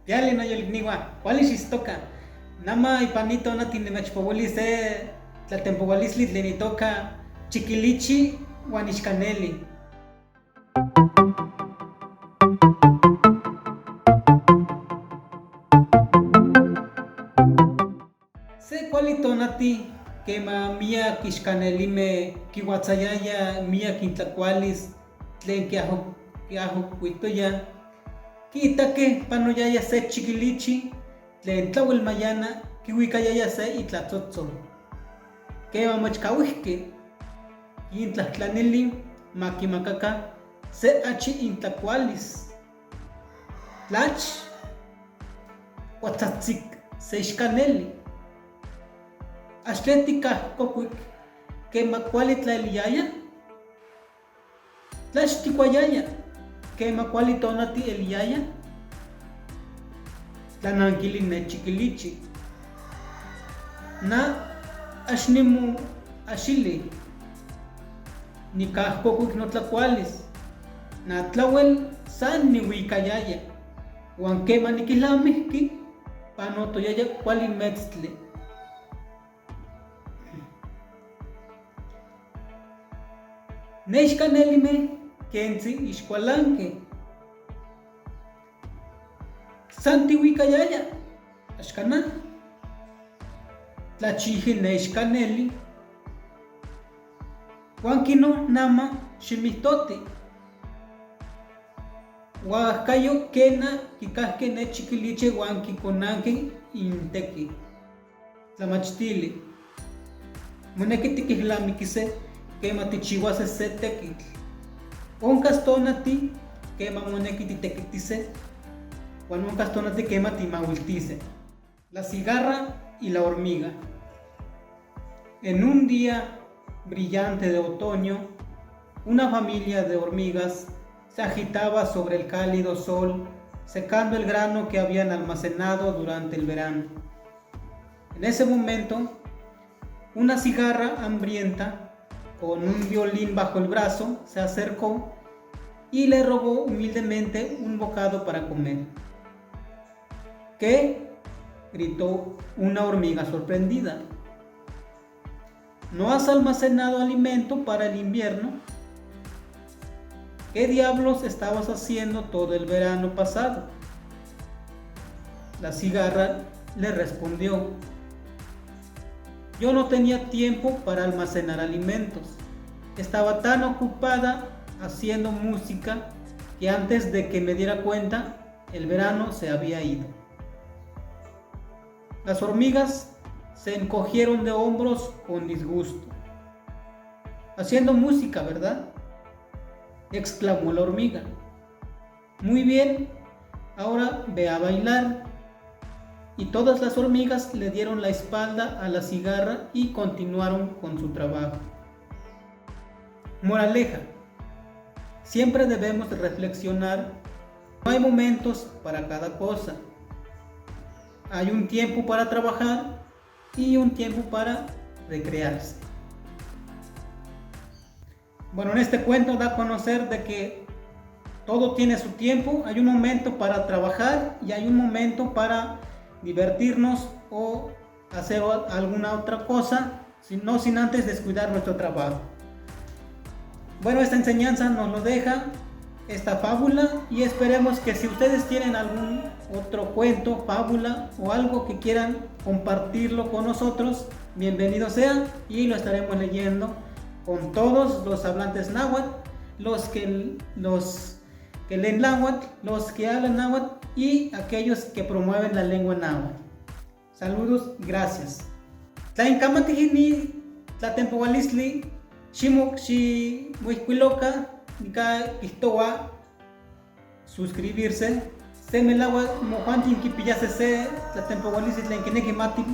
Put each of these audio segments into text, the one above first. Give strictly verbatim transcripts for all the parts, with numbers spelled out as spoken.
Yali noyolikniwa, kuali xistoka. Nama ipan ni tonati nimechpowili se tlatempowalistli tlen itoka Chikilichi uan Ixkaneli. Se kuali tonati, kema miak ixkanelimeh kiwatsayaya miak intlakualis tlen kiajo-, kiajokuitoya, kiitakeh panoyaya se Chikilichi tlen tlawel mayana kiwikayaya se itlatzotzon. Kema mochkawihki, kintlajtlanili ma kimakaka se achi intlakualis. Tlach, otzahtzik se ixkaneli. Axtleh tikajkokuik kema kuali tlaeliyaya? Tlach tikuayaya kema kuali tonati eliyaya? Tlanankili ne Chikilichi. Na axnimoaxili, nikajkokuik notlakualis. Na tlawel san niwikayaya, uan kema nikilnamijki, panotoyaya kuali metztli. Ne ixkanelimeh kentzi ixkualankeh. San tiwikayaya, axka na. Tlachiji ne ixkaneli. Uan kino nama ximihtoti. Uan ahkayo kena kikajkeh ne Chikilichi uan kikonankeh inteki. Tlamachtili. Moneki tikilnamikise kema tichiuase se tekitl. Onkas tonati kema moneki titekitise, uan onkas tonati kema timawiltise. La cigarra y la hormiga. En un día brillante de otoño, una familia de hormigas se agitaba sobre el cálido sol, secando el grano que habían almacenado durante el verano. En ese momento, una cigarra hambrienta, con un violín bajo el brazo, se acercó y le robó humildemente un bocado para comer. ¿Qué?, gritó una hormiga sorprendida. ¿No has almacenado alimento para el invierno? ¿Qué diablos estabas haciendo todo el verano pasado? La cigarra le respondió: Yo no tenía tiempo para almacenar alimentos. Estaba tan ocupada haciendo música que antes de que me diera cuenta, el verano se había ido. Las hormigas se encogieron de hombros con disgusto. Haciendo música, ¿verdad?, exclamó la hormiga. Muy bien, ahora ve a bailar. Y todas las hormigas le dieron la espalda a la cigarra y continuaron con su trabajo. Moraleja: siempre debemos reflexionar. No hay momentos para cada cosa. Hay un tiempo para trabajar y un tiempo para recrearse. Bueno, en este cuento da a conocer de que todo tiene su tiempo. Hay un momento para trabajar y hay un momento para divertirnos o hacer o-, alguna otra cosa, sin, no sin antes descuidar nuestro trabajo. Bueno, esta enseñanza nos lo deja esta fábula y esperemos que si ustedes tienen algún otro cuento, fábula o algo que quieran compartirlo con nosotros, bienvenido sea y lo estaremos leyendo con todos los hablantes náhuatl, los que, los que leen náhuatl, los que hablan náhuatl y aquellos que promueven la lengua náhuatl. Saludos y gracias. Tla inkamatij inin tlatempoualistli, ximo-, ximoihkuilokan, nika kijtoua suscribirse. Se melauak mojuantin kipiase se tlatempoualistli tlen kineki mati-,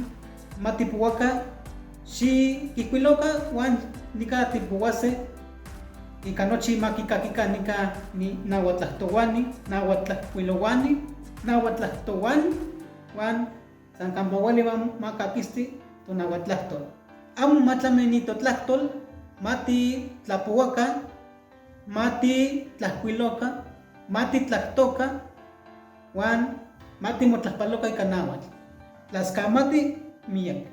matipouakan, xikijkuilokan uan nika tipouase. Ika nochi makikakikan nika ni-, nauatlahtouani, nauatlahkuilouani, nauatlahtoani, uan san kampa ueli ma-, makakisti tonauatlahtol. Amo matlami ni totlajtol, matitlapouakan, matitlajkuilokan, matitlajtokan, uan Mati' motlajpalo kay kana'wal. La skamati', miyak.